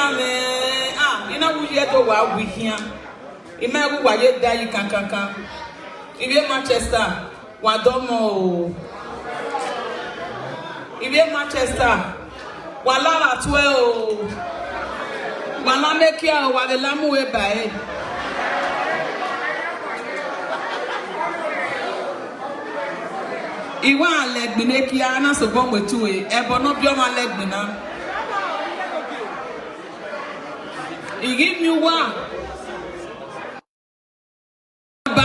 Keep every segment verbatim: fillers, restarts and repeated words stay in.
Amẹ, ah, I na wu ye do wa wi khian. I ma wu wa ye da yi kankankan. Ivbi Manchester, wa dọmọ o. Ivbi Manchester, wa la gha tuẹ o. Wa la mekia o, wa vbe la mu ẹre ba ẹre. I wa lẹgbin ne kia na sobọ wetu ẹre, ẹbọ ne ọ biẹ ọmwa lẹgbin na. I ghi miẹn uwa. Ba,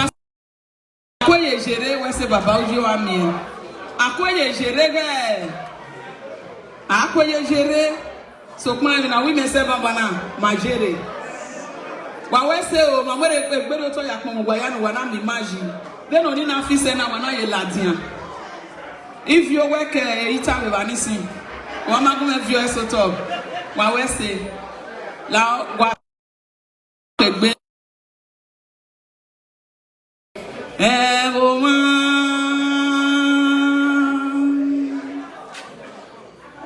a kue ye zere, wẹ sẹ baba, u ye wa miẹn. A kue ye zere ghẹ. A kue ye zere. Sokpan emwi ne a wi mẹ sẹ banbanna, ma zere. Wa wẹ sẹ o, ma mu egbe ne otọ ya kpọnmwẹ uwa ya ne uwa na miẹn ima yi. Vbene ọnii na fi sẹ na, wa na ye ladian. Ivie owẹ ke ita vbe evba ni sin. Wa ma gu mwẹ viọ ẹse otọ. Wa wẹ sẹ. La wa egbe. Ẹvbo mwa,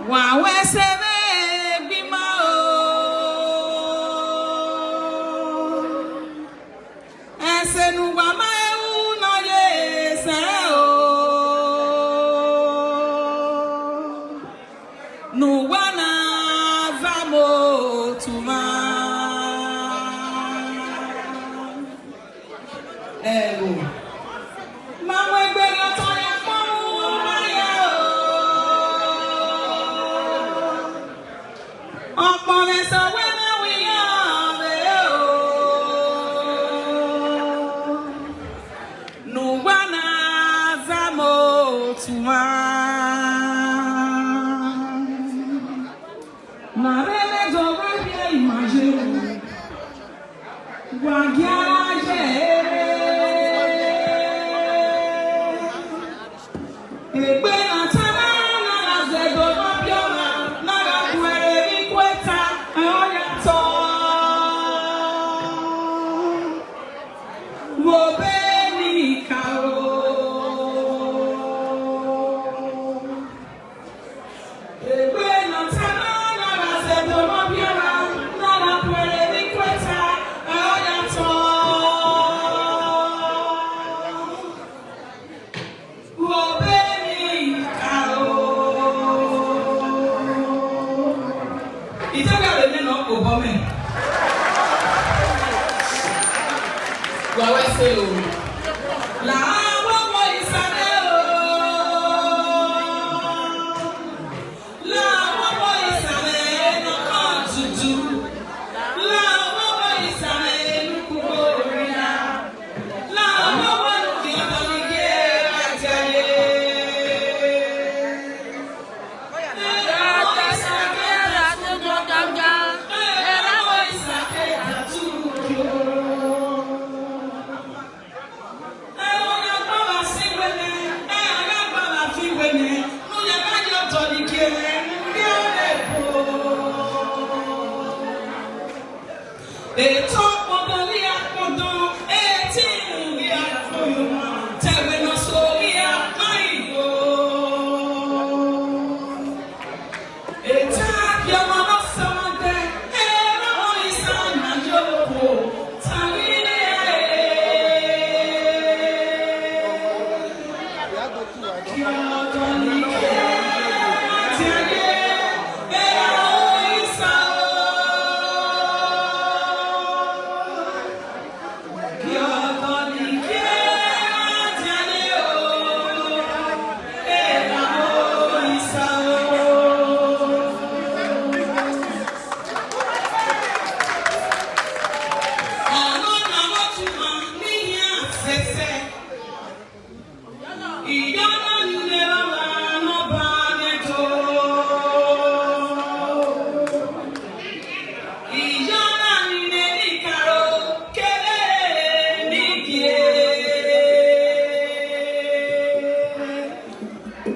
wa wẹ sẹ vbe egbe ima o. Ẹse ne uwa ma ru nọ ye sẹ o, ne uwa na zama otu mwa. Ẹvbo, ma mu egbe ne otọ ya kpọnmwẹ uwa ya o. Ọkpọnmwẹ sẹ wẹ na wi ya vbe o. Ne uwa na zama otu mwa. Ma rhie ne do gha rhie ima ye. Wa gia ye. Egbe na ta na, na gha zẹ do ma biẹ ọmwa, na gha gu ẹre vbe ikueta, ọ ya tọ. Vbe obọ ni ka o. Egbe na ta na, na gha zẹ do ma biẹ ọmwa, na gha gu ẹre vbe ikueta, ọ ya tọ. Vbe obọ ni ka o. Ita gha vbe nene ọkpobọ mẹ. Wa wẹ sẹ o. La wọ wọ isanẹ o. La wọ wọ isanẹ ne ọ kọn tutu. La wọ wọ isanẹ ne ukpokpo rhia. Eto kpọdọ lẹ akpọdọ, eti mu lẹ akpọyọmwa, te ẹvbo ne ọ so lẹ akpaiyo. Eta biẹ ọmwa ne ọ sẹ ọmwa dẹ, ẹmwẹ ọmọ Isa na ye orukhọ, ta vbe rre.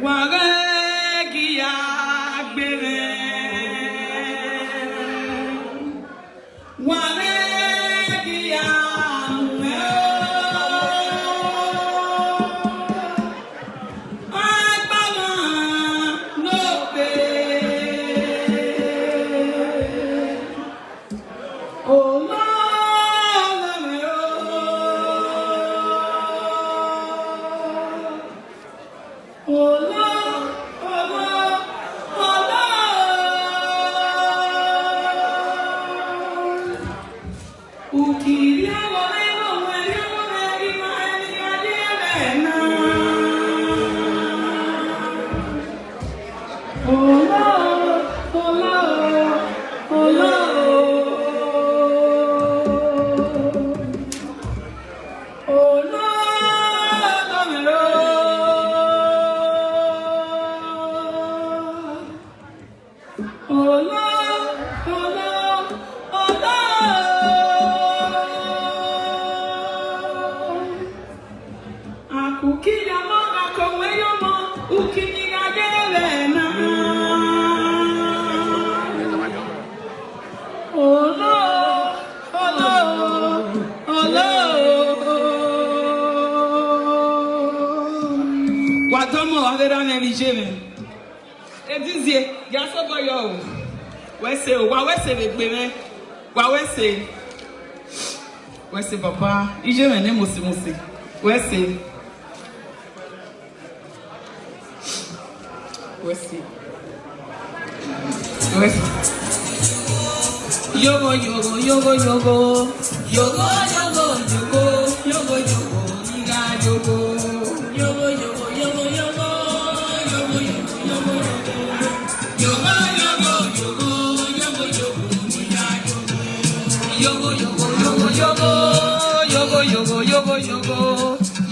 Wa ghẹ gi ya gbe mwẹ. Wa ghẹ gi ya mu mwẹ o. Agbọn ne okpia. Erha mwẹ vbe iye mwẹ. Edizie, ya sẹ obọ yọ o. Wẹ sẹ o, wa wẹ sẹ vbe egbe mwẹ. Wa wẹ sẹ. Wẹ sẹ papa, iye mwẹ ne mose mose. Wẹ sẹ. Wẹ sẹ. Wẹ sẹ. Yogo, yogo, yogo, yogo. Yogo, yogo, yogo. Yogo, yogo, yogo. Yogo, yogo, yogo, yogo. Yogo, yogo, yogo, yogo. Yogo, yogo, yogo. Yogo, yogo, yogo, yogo. Yogo, yogo, yogo, yogo.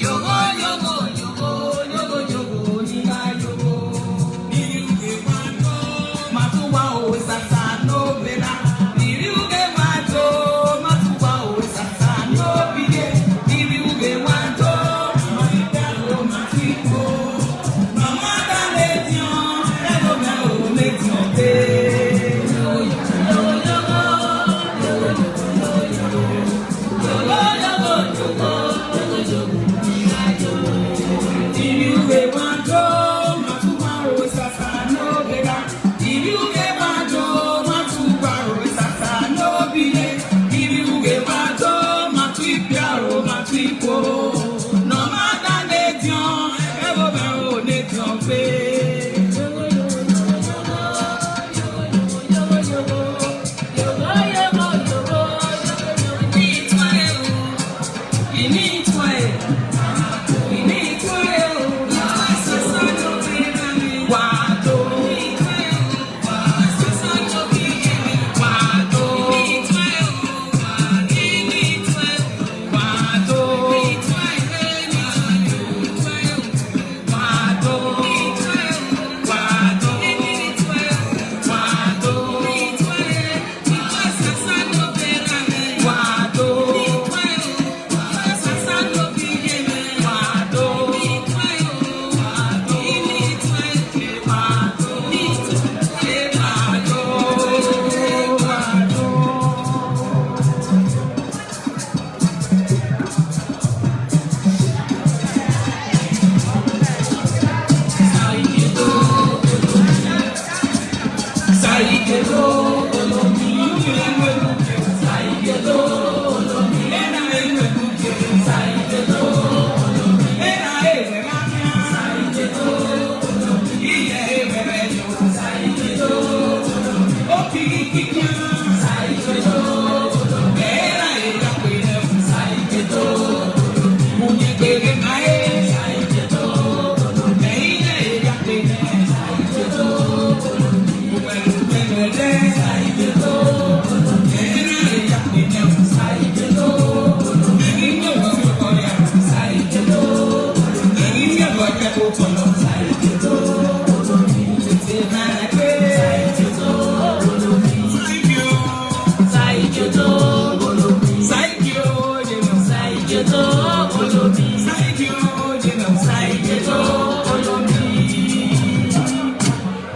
Yogo, yogo, yogo, yogo, yogo, ni gha yogo. Ni ughe wa do, ma tu wa o, sasa no bera. Ni ughe wa do, ma tu wa o, sasa no bire. Ni ughe wa do, ma tu wa o, ma tu ikpo. Ma ma da ladian, ẹlomẹ o ladian te. Yogo, yogo, yogo, yogo, yogo, yogo.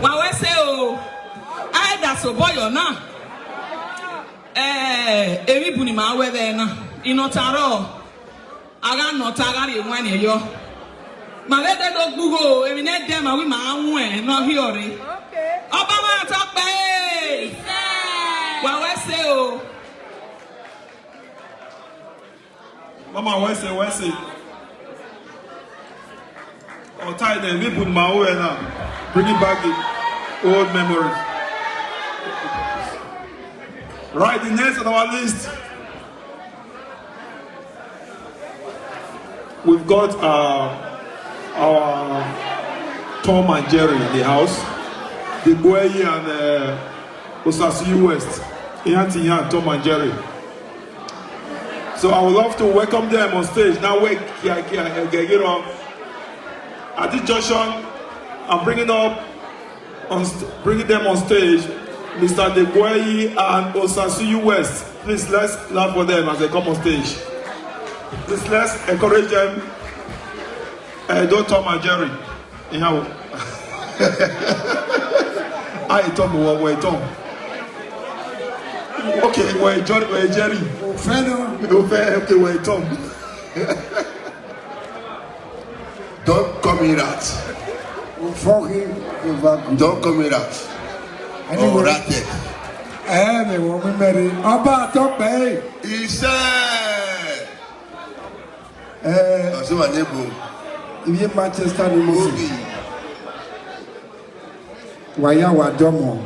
Wa wẹ sẹ o, a i da sẹ obọ yọ na. Eh, emwi bun ne ima wẹ vbe na, I nọ ta rrọọ, a gha nọ ta, a gha rhie wain yọ. Ma vbe dẹ do gbe ugho, emwi ne ẹdẹ ma wẹ ima gha wọn ne ọ hiọrre. Ọba mwa tọ kpẹe. Wa wẹ sẹ o. Mama, wẹ sẹ, wẹ sẹ. Ọta ẹdẹ, people ma wẹ na, bringing back the old memories. Right, the next on our list, we've got uh, our Tom and Jerry in the house. The boy here and uh, Osasi West. Iyan ti iyan, Tom and Jerry. So I would love to welcome them on stage. Now, wait, kia, kia, eh, eh, you know, at this junction, I'm bringing up, on st- bringing them on stage, Mister Degboeyi and Osasuyu West. Please, let's clap for them as they come on stage. Please, let's encourage them. Uh, don't Tom and Jerry. Anyhow. I Tom, where, where Tom? Okay, where John, where Jerry? Fellow. Okay, where Tom? Don't call me that. Don't come here that. Or ratted. Ẹ mẹ wọ mi mẹrẹ. Ọba atọ pẹ. He said. Ẹ, Ọsẹ wa nebo. Ivie Manchester ni mo Obi. Wa ya wa dọmọ.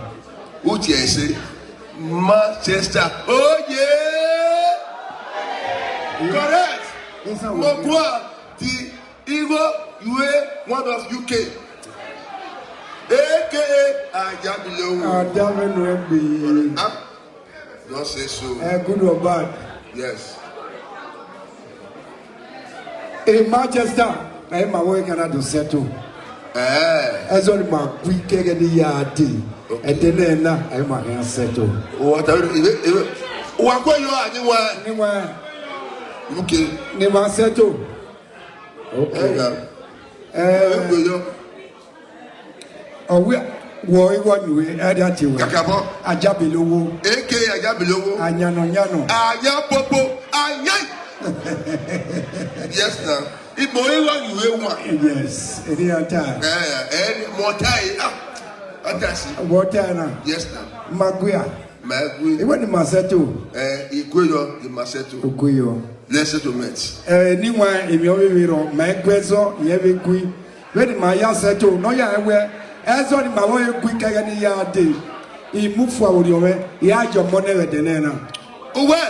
Uche ese. Manchester. Oh yeah. Correct. Isa wa. Mogua the Igho Ue one of U K. A K A Ajabilowo. Ajabilowo egbe. Ah, don't say so. Eh, good or bad? Yes. In Manchester, ẹ ma wẹ Canada settle. Eh. Ẹzọ ni ma gui kẹghẹ ni ya de. Okay. Ẹdẹ nẹ na, ẹ ma hẹn settle. What are you, wa kwe yo a ni wa? Ni wa. U K. Ni ma settle. Okay. Ẹ na. Eh. Ẹ gbe yo. Ọwẹ wọ iwọ nue ẹda tie wẹ. Kakabọ. Ajabilowo. A K A Ajabilowo. Ayanọ yanọ. Aya popo. Aya. Yes na. Imo iwọ nue wa. Yes. Eri ata. Eh, eh, mo ta e. Ah. Ata si. Wọ ta na. Yes na. Maguia. Ma gui. Iwẹ ni ma settle. Eh, igueyo ni ma settle. Ogueyo. Less settlement. Eh, ni wa emi ọvbe vbe rọ, ma gui ẹzọ, yẹn vbe gui. Vbene ima ya settle, ne ọ ya wẹ, ẹzọ ni ima vbe gui kẹghẹ ne I ya dee, I mu fua vbe orhiọn mwẹ, I ya ye ọmọ nẹ vbe ẹdẹ nẹ na. Uwẹ?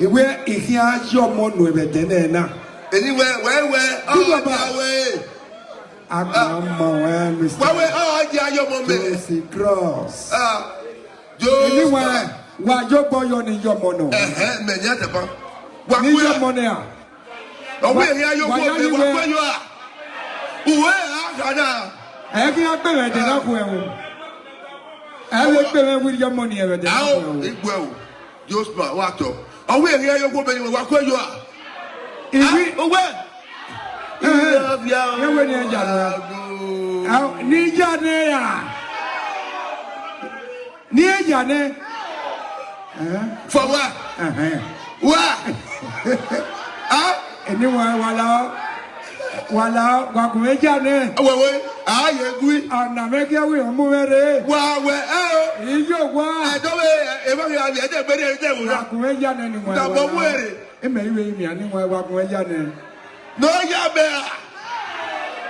I wẹ, I khian ye ọmọ nuẹn vbe ẹdẹ nẹ na. Eni wẹ, wẹ, wẹ, ọ, baba, ya wẹ. Agbọn ọmọ wẹ, Mister Wẹ, wẹ, ọ, ya ye ọmọ mẹ. Josie Cross. Ah, Eni wẹ, Josie. Wa ye obọ yọ ne I ye ọmọ nọ. Ẹhẹn, mẹ yan daba. Wa ne I ye ọmọ nẹ a? Ọwẹ ehia yo wa khuo ya mẹ, wa wẹ khuẹ yo a? Uwẹ a gha na. Ẹ ghi a gbe mwẹ ẹdẹ na khuẹ o. Ẹ vbe gbe mwẹ wiri ọmọ ni ẹvẹdẹ na khuẹ o. Igwe o. Joseph wa tọ. Ọwẹ ehia yo khuo mẹ ni wa khuẹ yo a? Iwi. Ah, uwẹ. Ẹhẹn. Iwe ni ẹ ya nẹ. Ni ya nẹ ya. Ni e ya nẹ. Ẹhẹn. For what? Ẹhẹn. Wa. Ah? Eni wa, wa la, wa la, wa gun mwẹ ya nẹ. Wẹ wẹ, a ye gui. Ana mẹ ghi awi ọmọ mwẹ rre. Wa wẹ, ẹ o. Iyo wa. Ẹ dọ vbe, ẹ, ẹ ma ghi awi, ẹ dẹ gbe rre, ẹ dẹ wura. Wa gun mwẹ ya nẹ ni wa. Da bọ mu ere. Ẹ mẹ i vbe imian ni wa, wa gun mwẹ ya nẹ. Ne ọ ya mẹ a.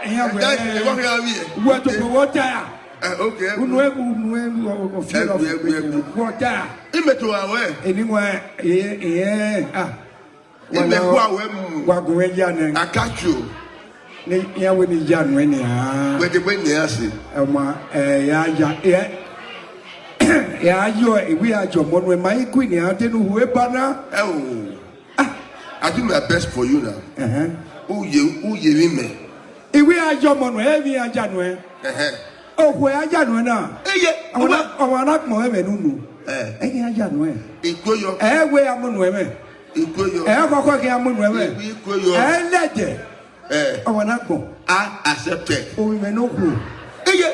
Iran wẹ, ẹ, ẹ, ẹ, wa ghi awi ẹ. Wẹ to ko wọ ta ya. Eh, okay, ẹ unu ẹ, unu ẹ, unu ẹ, unu ẹ, unu ẹ, unu ẹ, unu ẹ. Wọ ta. Imẹ to wa wẹ. Eni wa, eh, eh, ah. Imẹ wa wẹ mu. Wa gun wẹ ya nẹ. Akacho. Ni, iran wẹ ni ya nuẹn nian. Wẹ de wẹ nian se. Ẹ ma, eh, ya ya, eh, ya yọ, eh, we ya jọ mọ nuẹn, ma i gui nian, te nu hu eba na. Ẹ o. Ah, I do my best for you now. Ẹhẹn. U ye, u ye vbe mẹ. Iwe a ye ọmọ nuẹn, emwi a ya nuẹn. Ẹhẹn. Okhuo a ya nuẹn na. Eye, ọmọ na, ọmọ na gbọn ẹmwẹ ne unu. Eh. Ẹghe a ya nuẹn. Ikuoyọ. Ẹ wẹ a mu nuẹn mwẹ. Ikuoyọ. Ẹ khọkhọ ghi a mu nuẹn mwẹ. Ikuoyọ. Ẹ lẹdẹ. Eh. Ọmọ na gbọn. I accepted. Ovbi mwẹ ne okhuo. Eye.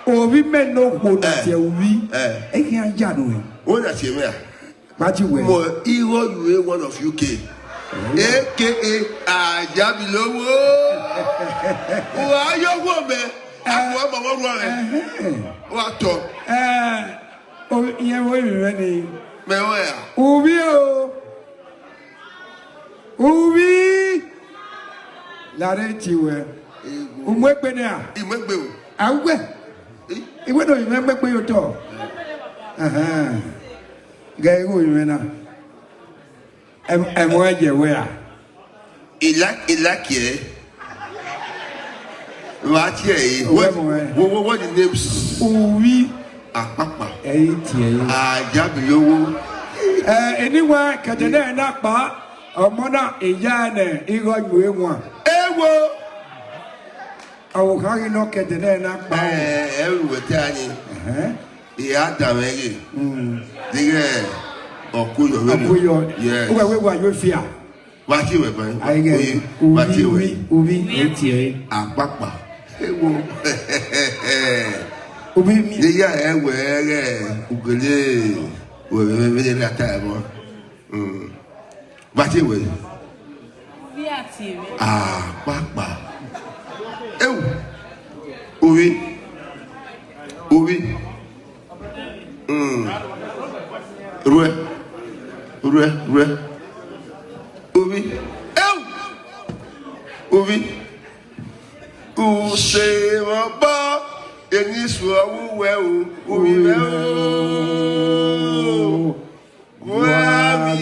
Ovbi mwẹ ne okhuo na, eh, tie ovbi. Eh. Ẹghe a ya nuẹn. Wo na tie mwẹ a? Gba ji wẹ. Mo, Igho Ue one of U K. Eh. A K A Ajabilowo. Wa yo wo mẹ. Eh. Aku wa ma wo ruẹ. Eh. Wa tọ. Eh, o, iye wo mi mẹ ni. Mẹ wẹ ya. Ubi o. Ubi. Lare ti wẹ. Ego. Umwegbe nẹ a? Imwegbe o. A wẹ. Eh? Iwe do imwegbe yo tọ. Ahan. Gẹ igho imẹ na. Ẹmọ ẹjẹ wẹ a? Ila, ila kiẹ. Wa tie e. Owẹ mọ ẹ. What, what, what the names? Uwi. Akpakpa. Ẹ i tie e. Ajabilowo. Ẹ, eni wa kẹdẹ nẹ na kpa, ọmọ na, iya nẹ, Igho Ue wan. Ewo. Ọvbokhan ghi nọ kẹdẹ nẹ na kpa o. Ẹ, ẹ ru wẹ te a yin. Ẹhẹn. I a danmwẹ ghe. Mm. Deghẹ ọkuyọ vbe. Ọkuyọ. Yes. Uwẹ wẹ wa yo fia. Wa tie wẹ ban. Aighe, wa tie wẹ. Ubi, ubi, ubi, e tie. Akpakpa. Ewo. Ubi mi. Deghẹ ẹ wẹ ghẹ ugele wẹ vbe vbe vbe na ta ẹmọ. Mm. Wa tie wẹ. Ubi a tie mwẹ. Ah, kpakpa. Ewu. Ovbi, ovbi. Mm. Ruẹ, ruẹ, ruẹ. Ovbi. Eu! Ovbi. Use mwẹ obọ, eni suọ vbe uwẹ o, ovbi mwẹ o. Guan vbe e.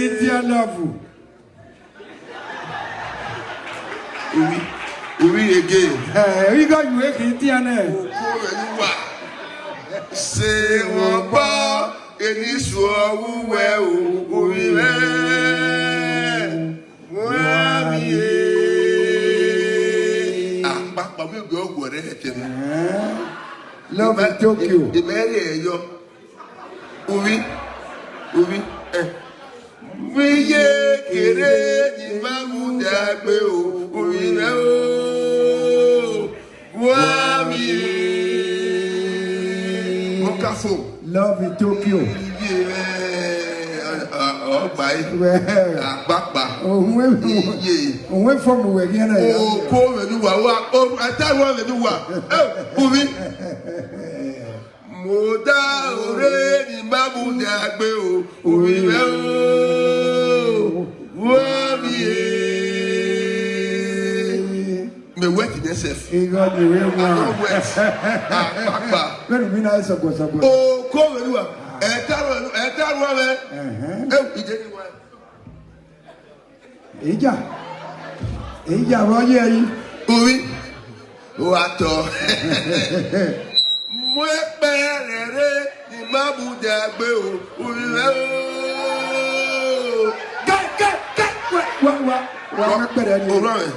India love. Uwi, uwi again. Eh, igho yu eghi India nẹ. Oko vbe ne uwa. Se mwẹ obọ, eni suọ vbe uwẹ o, ovbi mwẹ. Guan vbe e. Akpakpa, vbe gu ọguọ rẹ hẹtẹ mwẹ. Eh, love in Tokyo. Imẹ rhie yọ. Uwi, uwi, eh. Vbe iye kere ne ima mudia gbe o, ovbi mwẹ o. Guan vbe e. Okafo. Love in Tokyo. Iye mwẹ, ọ, ọ, ọgba e. Well. Akpakpa. Ohun e-, iye. Ohun efọm wẹ ghian na ya. Oko vbe ne uwa, wa, o, ẹta ruẹ vbe ne uwa. Eh, uwi. Mudia ore ne ima mudia gbe o, ovbi mwẹ o, guan vbe e. Mẹ wet myself. Igho ni wẹ wa. I don wet. Akpakpa. Vbene u mi na sọguẹ sọguẹ. Oko vbe ruẹ. Ẹta ruẹ, ẹta ruẹ mwẹ. Ẹhẹn. Eh, ije ni wa. Eja, eja vbe ọ ye ẹre. Uwi, wa tọ. Mu ekpẹrẹ rre, ne ima mudia gbe o, uwi mwẹ o. Ke, ke, ke, wa, wa, wa, wa mu ekpẹrẹ rre. Orọnmwẹ.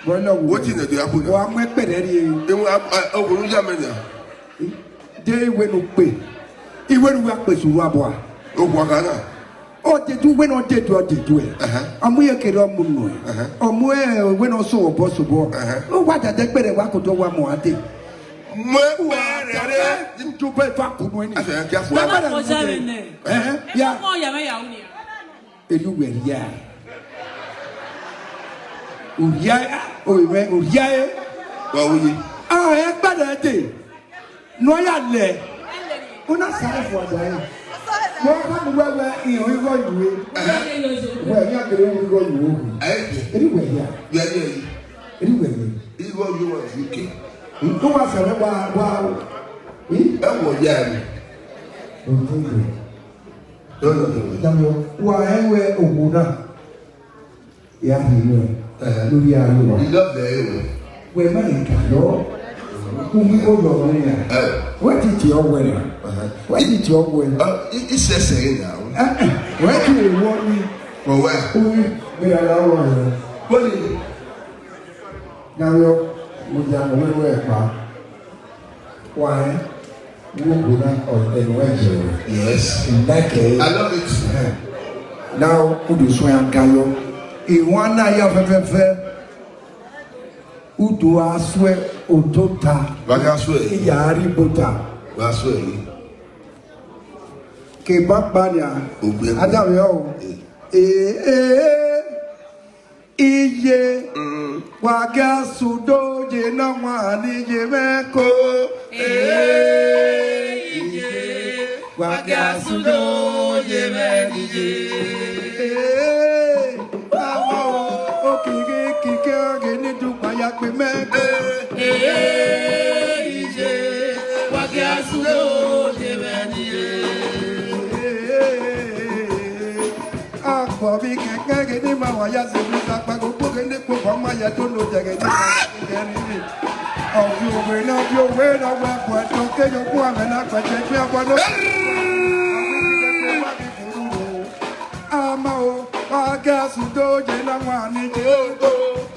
Bro, no, wetin dey happen now? Wa mu ekpẹrẹ rre. Ewu, a, a, ogun ya mẹ nia. De iwẹ ne u kpe, iwẹ ne u ya kpe sẹ uwa bua. Ogun a gha na. Ọ dedu wẹ ne ọ dedu, ọ dedu ẹ. Ẹhẹn. Ọ mu iye kere ọ mu nọ ẹ. Ẹhẹn. Ọ mu, eh, wẹ ne ọ sẹ obọ sẹ obọ. Ẹhẹn. Ọ wa dada ẹgbẹrẹ wa koto wa mu a dee. Mu ẹgbẹrẹ rẹ. Ju bẹẹ fa kunu ẹni. Ẹhẹn, kí a fọ. Ẹgbẹrẹ rẹ mu dee. Ẹhẹn, ya. Eni uwẹ rhia. Urhia, ovbi mwẹ, urhia e. Wa wu yi. Ah, ẹgbẹrẹ dee. Ne ọ ya lẹ. U na sa ẹfua da ẹre. Wẹ ọ khama uwẹ wẹ irẹn igho yu ẹre. Wẹ, iran kere igho yu ẹre. Ẹ, ẹ. Eni uwẹ rhia. Eni uwẹ rhia. Igho yu ẹre U K. Ntọ wa sẹ wẹ wa, wa. Ẹ wọ ya ẹre. Damiọ, wa rẹn wẹ owo na. Ya rhie nuẹn, eh, lórí ayé wa. Ilọbẹ ẹre. Wẹ ma yi ka yọ. Umi ko yọ ọmọ ya. Eh. Wẹ ti tie ọwẹ na. Eh. Wẹ ti tie ọwẹ. Ah, i, i sẹsẹ ẹre na. Eh, eh. Wẹ ti wọ ni. Wọ wẹ. Umi, mi ra la wọ rẹ. Wọ ni. Damiọ, mo ja mo wẹ wẹ pa. Why? Wo go na, or ẹnu ẹjẹ o. Yes. Like it. I love it. Eh. Now, u do suẹn a ga yọ. Iwan na ya fẹfẹfẹ. U do a suẹ otota. Wa gha suẹ. Iya ri bota. Wa suẹ yi. Ke ba kpa nia. Ogbe. Ada vbe o. Eh. Eh, eh, eh. Iye, mm, wa gha sẹ udo ye ne ọmwa ne iye mwẹ ko. Eh, iye, wa gha sẹ udo ye mwẹ ne iye. Eh, amọ, okighi kike ọghe ni dugba ya kpe mẹ ko. Eh, iye, wa gha sẹ udo ye mwẹ ne iye. Akpọ vbe kẹkẹ ghe ne ima wa ya zẹ vbe akpa ghe okpoghe ne ekpo vbe ọ ma ya do ne odẹ ghe ne ima ghe ne. Ọ viọ owe ne ọ viọ owe ne ọ wẹ ẹbọ ẹdẹ ọ keghi okpu amẹ na kpẹdẹ egbe ọgbọ ne. Ama o, wa gha sẹ udo ye ne ọmwa ni ye.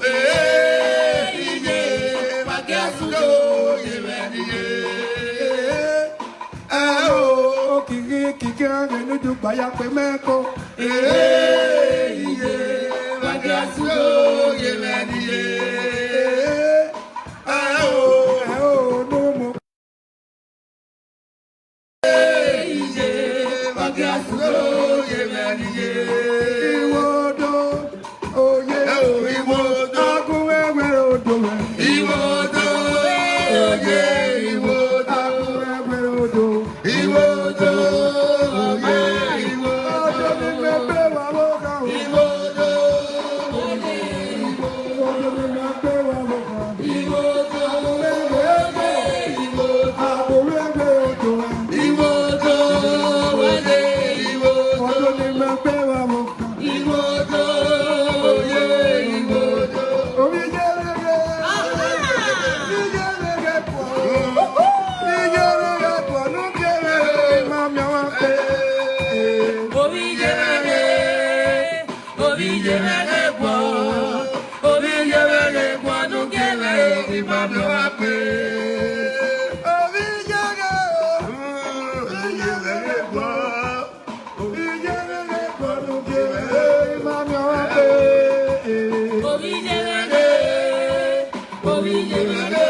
Ee, iye, wa gha sẹ udo ye mwẹ ne iye. Ẹ o, okighi kike ọghe ne u dugba ya kpe mẹ ko. Ee, iye, wa gha sẹ udo ye mwẹ ne iye. Ẹ o, ẹ o, ne u mu. Ee, iye, wa gha sẹ udo ye mwẹ ne iye. Iwodo, oye, ẹ o, iwodo. Agun wẹwẹ odo. Ovbi ye mwẹ ghe, ovbi ye mwẹ ghe, ovbi ye mwẹ ghe.